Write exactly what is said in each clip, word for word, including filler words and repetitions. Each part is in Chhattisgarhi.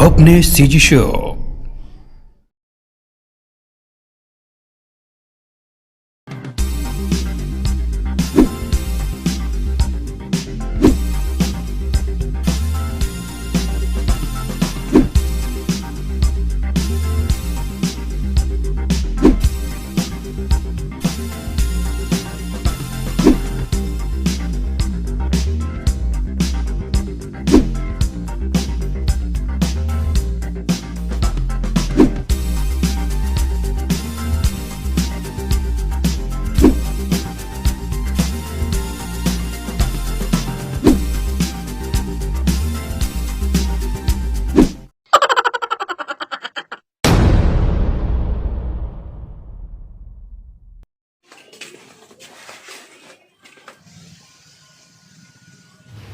अपने सीजी शो।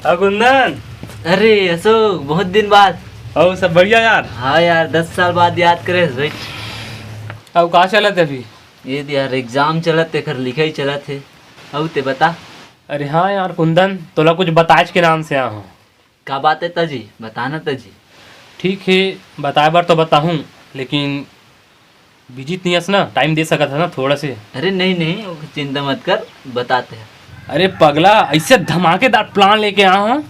हाँ कुंदन। अरे अशोक, बहुत दिन बाद। अउ सब बढ़िया यार? हाँ यार, दस साल बाद याद करे भाई। अउ का चलत हे अभी? ये दे यार, एग्जाम चलत, तेखर लिखाई चलत हे। अउ ते बता। अरे हाँ यार कुंदन, तोला कुछ बताएच के नाम से आए हँव। का बात हे तजी? बताना तजी। ठीक हे, बताए बर तो बताहूँ, लेकिन बिजी तो नइ हस ना, टाइम दे सकत हस ना थोड़ा से? अरे नहीं नहीं, वो चिंता मत कर, बताते हैं। अरे पगला, ऐसे धमाकेदार प्लान लेके आए हँव,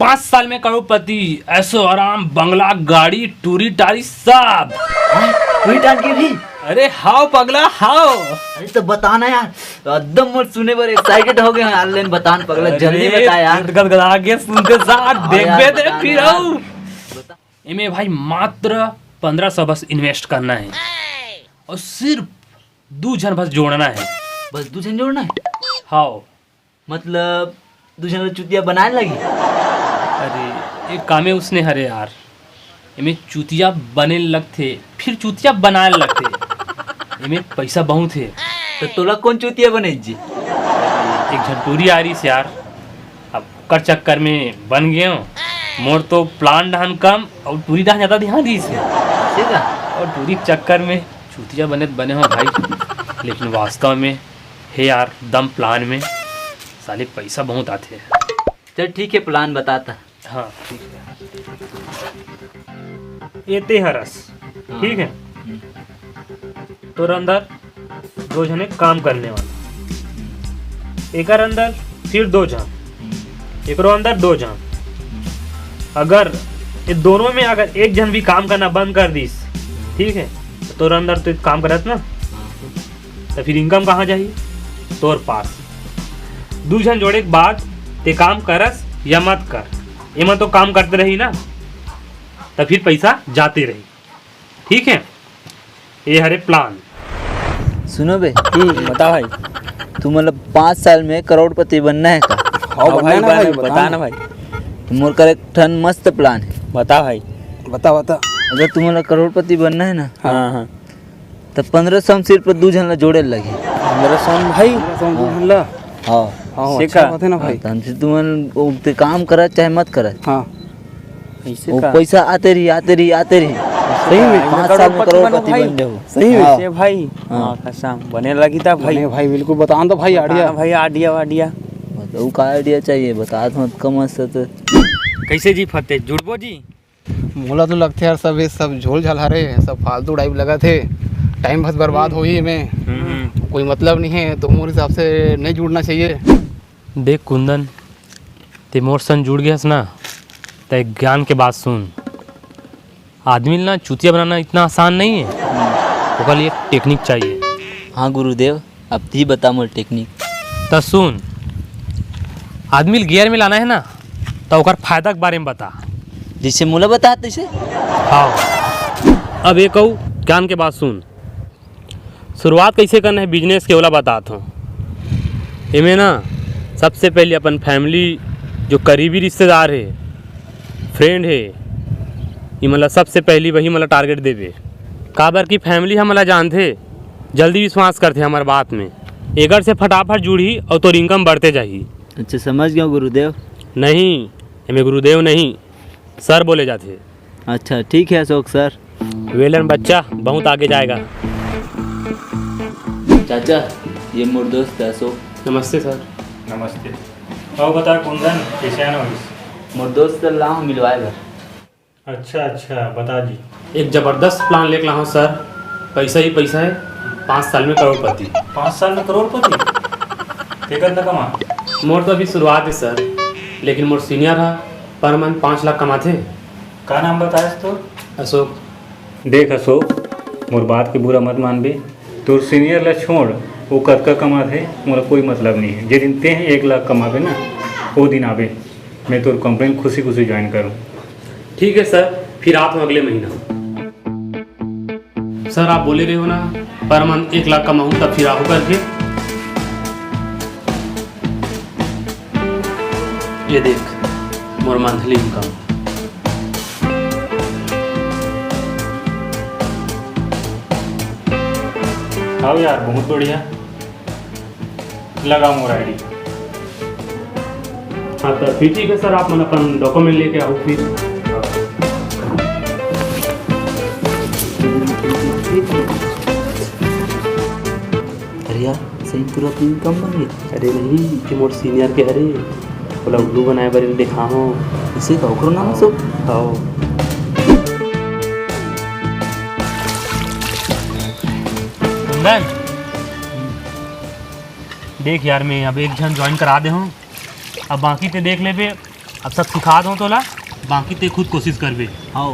पाँच साल में करोड़पति, ऐशो आराम, बंगला, गाड़ी, टूरी टारी सब। हैं? टूरी टारी के भी? अरे हाव पगला, हाव। अरे तो बताना यार, एकदम मोर सुने बर एक्साइटेड हो गे हँव यार। ले न बता न पगला, जल्दी अरे, बता यार। गदगदा के सुनते साथ हाँ यार, देखबे ते बता ना फिर यार। अउ। बता। एमे भाई मात्र पन्द्रह सौ बस इन्वेस्ट करना हे अउ सिर्फ दू झन बस जोड़ना हे। बस दू झन जोड़ना हे? हाव। मतलब दू झन ला चुतिया बनाए लगही? अरे, ये कामे उसने हरे यार, एमे चुतिया बने लगथे, फिर चुतिया बनाए लगथे, एमे पैसा बहुत हे। तो तोला कोन चुतिया बने जी? एक झन टूरी आ रहीस यार, अब ओकर चक्कर में बन गेंव। मोर तो प्लान डहन कम अउ टूरी डहन ज्यादा ध्यान रहीस हे। ठीक हे। अउ टूरी के चक्कर में चुतिया बने त बने हँव भाई, लेकिन वास्तव में हे यार, दम प्लान में साले पैसा बहुत आथे। चल ठीक हे, प्लान बता त। हाँ, ठीक हे। ये ते हरस, हाँ। ठीक हे? हम्म। तोर अंदर दो झने काम करने वाला, एकर अंदर फिर दो झन, हम्म। एकरो अंदर दो झन। हम्म। अगर ये दोनों में अगर एक झन भी काम करना बंद कर दिस, हम्म। ठीक हे, तो तोर अंदर तो काम करत ना, हाँ। तो फिर इनकम कहाँ जाही? तोर पास। दू झन जोड़े के बाद ते काम करस या मत कर, एमन तो काम करते रही ना, त फिर पैसा जाते रही। ठीक हे, ये हरे प्लान। सुनो बे। हम्म, बता भाई। तू मतलब पाँच साल में करोड़पति बनना हे का? हाँ हाँ भाई, भाई, बना ना भाई, भाई, बता बता ना ना। भाई। तो मोर कर एक ठन मस्त प्लान हे। बता भाई। बता, बता। अगर तू मतलब करोड़पति बनना हे ना, हाँ, हाँ। त पन्द्रह सौ में सिर्फ दू झन ला जोड़े लगही। पन्द्रह सौ में भाई? पन्द्रह सौ में दू झन ला? हाँ। हाँ, से अच्छा का? बात हे ना भाई। हाँ, त हमसे तुमन ओ ते काम करत चाहे मत करत। हाँ। ऐसे वो का? पैसा आते रही, आते रही, आते रही। सही में? पाँच साल में करोड़पति करोड़पति बन जाहू। बन जाहू। सही में? हाँ। से भाई? हाँ। हाँ, कसम। बने लगी था भाई। बने भाई, बिल्कुल बताना तो भाई, बताना आइडिया। भाई, आइडिया, आइडिया। बताओ का आइडिया चाहिए, बता तो मत कम से तो। कैसे जी फतेह, जुड़बो जी? मोला तो लगथे यार, सब ये सब झोल झाल हरे, सब फालतू टाइप लगत हे, टाइम बस बर्बाद होही एमे, हम्म, हम्म। कोई मतलब नहीं हे, तो मोर हिसाब से नहीं जुड़ना चाहिए। देख कुंदन, ते मोर संग जुड़ गेस ना, त एक ज्ञान के बात सुन, आदमी ला चूतिया बनाना इतना आसान नहीं हे, ओकर लिए टेक्निक चाहिए। हाँ गुरुदेव, अब ती बता मोर टेक्निक। त सुन, आदमी ल गियर में लाना हे ना, त ओकर फायदा के बारे में बता। जैसे मोला बता तैसे? हाँ। अब एक अउ ज्ञान के बात सुन। शुरुआत कैसे करना हे बिजनेस के, ओला बतात हँव। एमे ना, सबसे पहले अपन फैमिली, जो करीबी रिश्तेदार हे, फ्रेंड हे, इमन ला सबसे पहली वही मन ला टारगेट देबे। काबर कि फैमिली हमन ला जानथे, जल्दी विश्वास करथे हमर बात में। एकर से फटाफट जुड़ही अउ तोर इनकम बढ़ते जाही। अच्छा, समझ गेंव गुरुदेव। नहीं, एमे गुरुदेव नहीं, सर बोले जाथे। अच्छा, ठीक हे अशोक सर। Well done बच्चा, बहुत आगे जाएगा। चाचा, ये मोर दोस्त हे अशोक। नमस्ते सर। नमस्ते। अउ बता कुंदन, कैसे आना होइस? मोर दोस्त ला लाहूँ मिलवाए बर। अच्छा अच्छा, बता जी। एक जबरदस्त प्लान लेके लाहूँ सर, पैसा ही पैसा है, पाँच साल में करोड़पति। पाँच साल में करोड़पति? तेकर न कमा। मोर तो अभी शुरुआत है सर, लेकिन मोर सीनियर है, पर मंथ पाँच लाख कमाथे। का नाम बतायस तोर? अशोक। देख अशोक, मोर बात के बुरा मत मानबे। तोर सीनियर ला छोड़, वो कतका कमाथे, मोला कोई मतलब नहीं है। जे दिन तें एक लाख कमाबे ना, वो दिन आबे, मैं तोर कंपनी खुशी खुशी ज्वाइन करूँ। ठीक है सर, फिर आत हूँ अगले महीना। सर, आप बोले रहे हो ना, पर मंथ एक लाख कमाऊँ तब फिर आहू करके। ये देख, मोर मंथली इनकम। आओ यार, बहुत बढ़िया। लगा मोर आईडी। हाँ, तो फिर ठीक है सर, आप मन अपन डॉक्यूमेंट लेके आओ फिर। अरे यार, सही तुरंत इनकम बन गई। अरे नहीं, कि मोर सीनियर के हरे, ओला उल्लू बनाए बर देखा हो। इसे का ओकरो नाम सो? हाँ। कुंदन, देख यार, मैं अब एक झन ज्वाइन करा दे हूँ, अब बाकी ते देख लेबे। अब सब सिखा दो तोला, बाकी ते खुद कोशिश करबे। हाँ।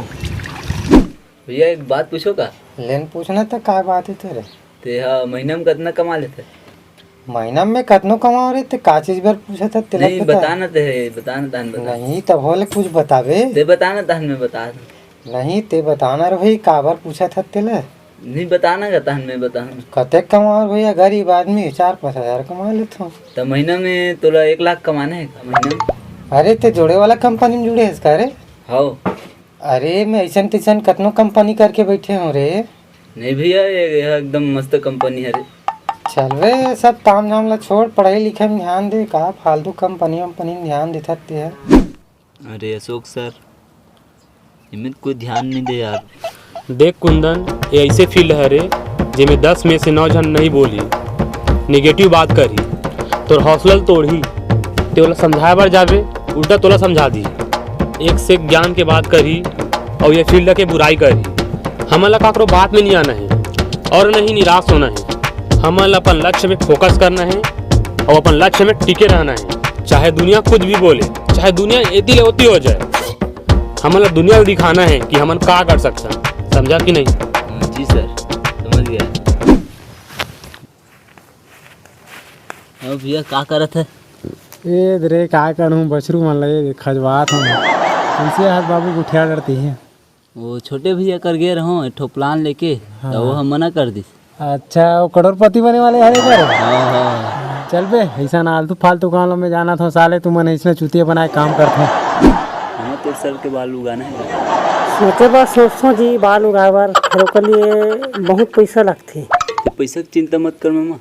भैया, एक बात पूछो का? लेन पूछना त का बात है तेरे? ते हा महीना में कतना कमा लेथे? महीना में कतनो कमाओ रे, ते का चीज बर पूछत हस तेला नहीं, बता। बताना ते है, बताना तहन बता। नहीं, तब होले कुछ बताबे। ते बताना तहन मैं बता दूँ। नहीं, ते बताना रे भाई, काबर पूछत हस तेला? नहीं, बताना का तहन मैं बता दूँ। कतेक कमाओ रे भैया, गरीब आदमी, चार पाँच हजार कमा लेथो। त महीना में तोला एक लाख कमाना है का महीना में? अरे, ते जोड़े वाला कंपनी में जुड़े हस का रे? हाओ। अरे, मैं ऐसन तैसन कतनो कंपनी करके बैठे हूँ रे। नहीं भैया, ये, ये एकदम मस्त कंपनी है रे। चल रे, सब ताम झाम ला छोड़, पढ़ाई लिखाई में ध्यान दे, का फालतू कंपनी वंपनी में ध्यान देथस ते ह। अरे अशोक सर, एमे कोई ध्यान नहीं दे यार। देख कुंदन, ये ऐसे फील्ड हरे, जेमे दस में से नौ झन नहीं बोलही, निगेटिव बात करही, तोर हौसला ल तोड़ही, ते ओला समझाए बर जाबे, उल्टा तोला समझा दिही। एक से एक ज्ञान के बात करही, अउ ये फील्ड के बुराई करही। हमन ला काकरो बात में नहीं आना है और नहीं निराश होना है। हमन ला अपन लक्ष्य में फोकस करना है और अपन लक्ष्य में टिके रहना है। चाहे दुनिया कुछ भी बोले, चाहे दुनिया एती ले ओती हो जाए, हमन ला दुनिया ला दिखाना है कि हमन का कर सकथन। समझा कि नहीं? जी सर, समझ गया। अब भैया का करत है? ए दरे, का करूँ, बछरू मन ल ए खजवात हूँ। कैसे हर बाबू गुठिया डरती है। वो छोटे भैया कर गे रहूँ एक ठो प्लान लेके, हाँ। तो वो हम मना कर दिस। अच्छा, वो करोड़पति बने वाले हरे कर? हाँ, हाँ। चल बे, ऐसा ना आलतू फालतू काम में जाना था साले, तुमन ऐसने चुतिया बनाए काम करते। हाँ, तेरे सर के बाल उगाना है। सोचे बर सोचथों जी, बाल उगाए बर, फेर ओकर लिए बहुत पैसा लगथे। ते पैसा के चिंता मत कर मामा,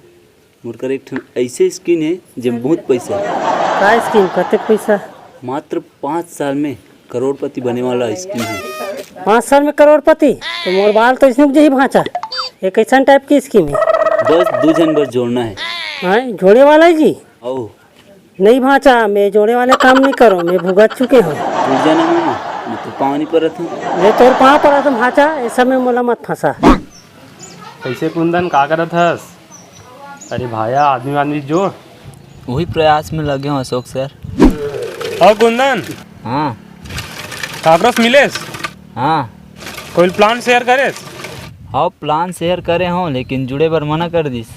मोर कर एक ठन ऐसे स्कीम है जेम बहुत पैसा है। का स्कीम? कतेक पैसा? मात्र पाँच साल में करोड़पति बने वाला स्कीम है। पाँच साल में करोड़पति? तो मोर बाल तो इसमें जही भांचा। ये कैसन टाइप की स्कीम है? बस दू झन बस जोड़ना है। हाँ, जोड़े वाला है जी? आओ। नहीं भांचा, मैं जोड़े वाले काम नहीं करो, मैं भुगत चुके हूँ। जुड़ जाना मामा, मैं तो पाँव नहीं परत हूँ। मैं तोर पाँव परत हूँ भांचा, ये सब में मोला मत फंसा। कैसे कुंदन, का करत हस? अरे भाया, आदमी आदमी जोड़। वही प्रयास में लगे हूँ अशोक सर। और कुंदन? हाँ। काकरो से मिलेस? हाँ। कोई प्लान शेयर करेस? हाँ, प्लान शेयर करे हूँ, लेकिन जुड़े बर मना कर दिस।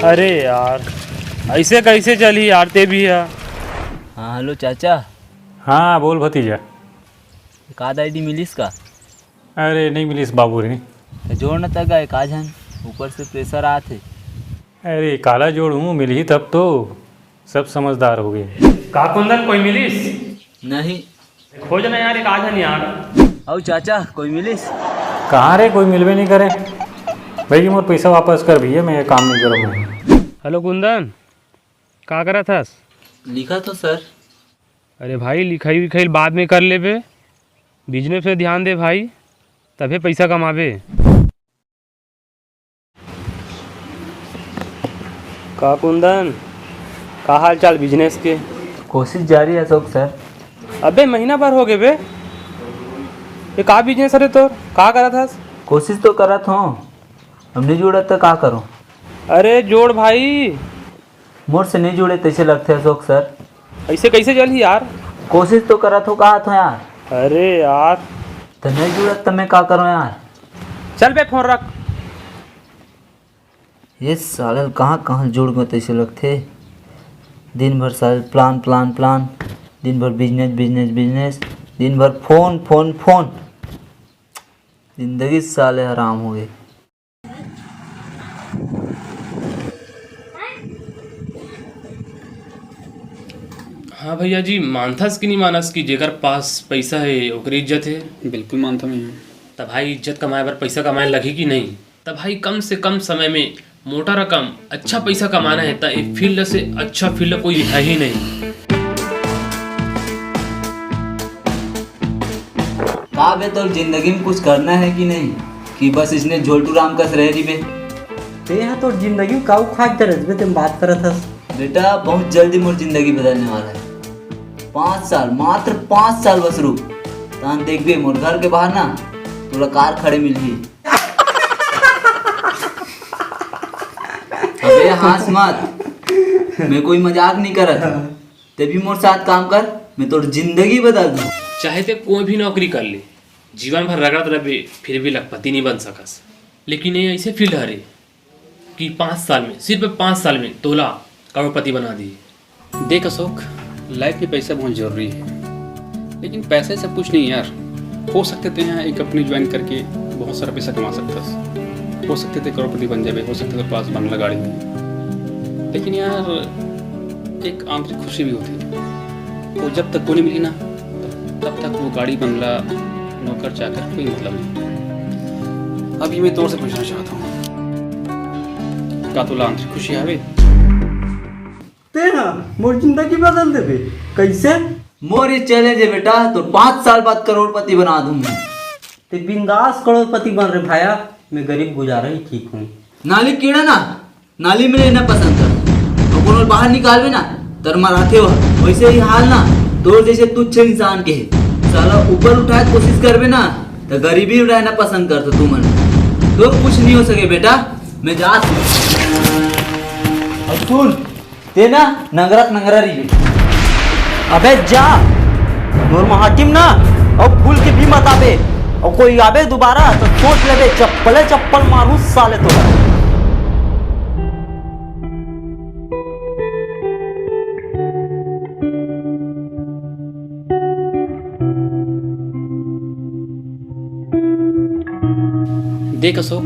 अरे यार, ऐसे कैसे चली यार, ते भी है। हाँ, हेलो चाचा। हाँ, बोल भतीजा। एक आध आईडी मिलिस का? अरे, नहीं मिलिस बाबू रे। तो जोड़ न तक आए का झन, ऊपर से प्रेशर आत है। अरे, काला जोड़ हूँ, मिलही तब तो। सब समझदार हो गए। का कुंदन, कोई मिलिस? नहीं। खोज ना यार, एक आध झन यार। आओ चाचा, कोई मिलिस? कहाँ रे, कोई मिलबे नहीं करे। भाई जी, मोर पैसा वापस कर भैया, मैं ये काम नहीं करूँगा। हेलो कुंदन, का करत हस? लिखत हूँ सर। अरे भाई, लिखाई विखाई बाद में कर लेबे, बिजनेस में ध्यान दे भाई, तभे पैसा कमाबे। का कुंदन, का हाल चाल बिजनेस के? कोशिश जारी है अशोक सर। अबे महीना भर हो गए बे। ये का बिजनेस हरे तोर? का करत हस? कोशिश तो करत हूँ, अब नहीं जुड़त त का करूँ? अरे जोड़ भाई। मोर से नहीं जुड़े तैसे लगथे अशोक सर। ऐसे कैसे चलही यार? कोशिश तो करत हो, कहा थो यार। अरे यार। त नहीं जुड़त त मैं का करूँ यार? चल बे, फोन रख। ये साले ल कहाँ कहाँ जुड़ गए तैसे लगथे। दिन भर साले प्लान प्लान प्लान, दिन भर बिजनेस बिजनेस बिजनेस, दिन भर फोन फोन फोन। जिंदगी साले हराम हो गई। हाँ भैया जी, मानथस कि नहीं मानस कि जेकर पास पैसा है ओकरी इज्जत है? बिल्कुल मानथों मैं। त भाई, इज्जत कमाए बर पैसा कमाए लगही कि नहीं? त भाई, कम से कम समय में मोटा रकम अच्छा पैसा कमाना है त ए फील्ड से अच्छा फील्ड कोई है ही नहीं। का बे, तोर जिंदगी में कुछ करना है कि नहीं, कि बस इसने झोलटू राम कस रह रही बे? ते हा तोर जिंदगी में का उखाड़ के रचबे, तेम बात करत हस? बेटा, बहुत जल्दी मोर जिंदगी बदलने वाला है। पाँच साल, मात्र पाँच साल बस रुक, तान देखबे मोर घर के बाहर ना तोला कार खड़े मिलही। अबे हाँस मत, मैं कोई मजाक नहीं करत। ते भी मोर साथ काम कर, मैं तोर जिंदगी बदल दूँ। चाहे ते कोई भी नौकरी कर ले, जीवन भर रगड़त रहबे, फिर भी लखपति नहीं बन सकस। लेकिन ये ऐसे फील्ड हरे कि पाँच साल में, सिर्फ पाँच साल में तोला करोड़पति बना दी। देख अशोक, लाइफ में पैसा बहुत जरूरी है, लेकिन पैसा ही सब कुछ नहीं यार। हो सकथे ते यहाँ एक कंपनी ज्वाइन करके बहुत सारा पैसा कमा सकथस, हो सकथे ते करोड़पति बन जाबे, हो सकथे तेरे पास बंगला गाड़ी हो, लेकिन यार एक आंतरिक खुशी भी होती है। वो जब तक को नहीं मिली ना, तब तक वो गाड़ी बंगला नौकर चाकर कोई मतलब नहीं। अभी मैं तोर से पूछना चाहता हूँ, का तोला आंतरिक खुशी आवे? ते हा मोर जिंदगी बदल देबे। कैसे? मोर ये चैलेंज है बेटा, तो पाँच साल बाद करोड़पति बना दूं मैं। ते बिंदास करोड़पति बन रे भाया, मैं गरीब गुजारा ही ठीक हूँ। नाली कीड़ा ना, नाली में रहना पसंद कर, और कोनो बाहर निकालबे ना, तर मराथे हो। वैसे ही हाल ना तोर जैसे तुच्छ इंसान के है। साला ऊपर उठाए के कोशिश करबे ना, तो गरीबी रहना पसंद कर तो तुमन। तोर कुछ नहीं हो सके बेटा, मैं जात हूँ। और सुन, ते ना नंगरा नंगरा रहिबे। अबे जा, तोर माटी म ना अब भूल के भी मत आबे, और कोई आबे दोबारा तो सोच लेबे, चप्पले चप्पल मारू साले तोरा। देख अशोक,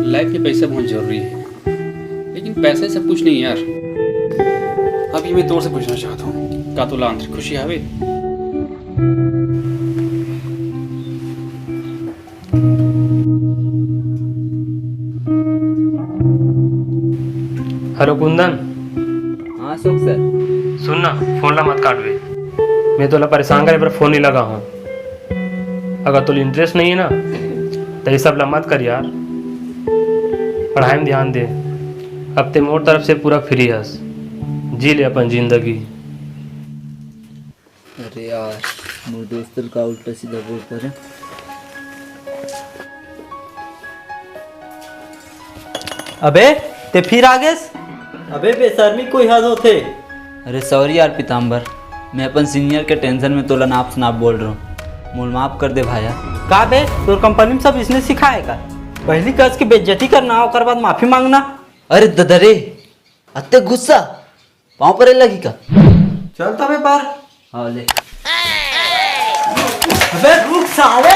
लाइफ में पैसा बहुत जरूरी है, लेकिन पैसा ही सब कुछ नहीं यार। अभी मैं तोर से पूछना चाहता हूँ, का तोला आंतरिक खुशी आवे? हेलो कुंदन। हाँ अशोक सर। सुन ना, फोन ला मत काटबे, मैं तोला परेशान करे बर फोन नहीं लगा हूँ। अगर तोला इंटरेस्ट नहीं है ना, तो ये सब ला मत कर यार, पढ़ाई में ध्यान दे। अब ते मोर तरफ से पूरा फ्री हस, जी ले अपन जिंदगी। अरे यार, मोर दोस्त ल का उल्टा सीधा बोल परे। अबे, ते फिर आ गेस? अबे बेशर्मी कोई हद होथे। अरे सॉरी यार पीताम्बर, मैं अपन सीनियर के टेंशन में तोला नाप सनाप बोल रहा हूँ, मोल माफ कर दे भाया। का बे, तोर कंपनी में सब इसने सिखाए का? पहली कस के बेइज्जती करना, ओकर बाद माफी मांगना। अरे ददा रे, अत्ते गुस्सा, पाँव परे लगी का? चल तबे पर। हाँ ले। अबे रुक साले।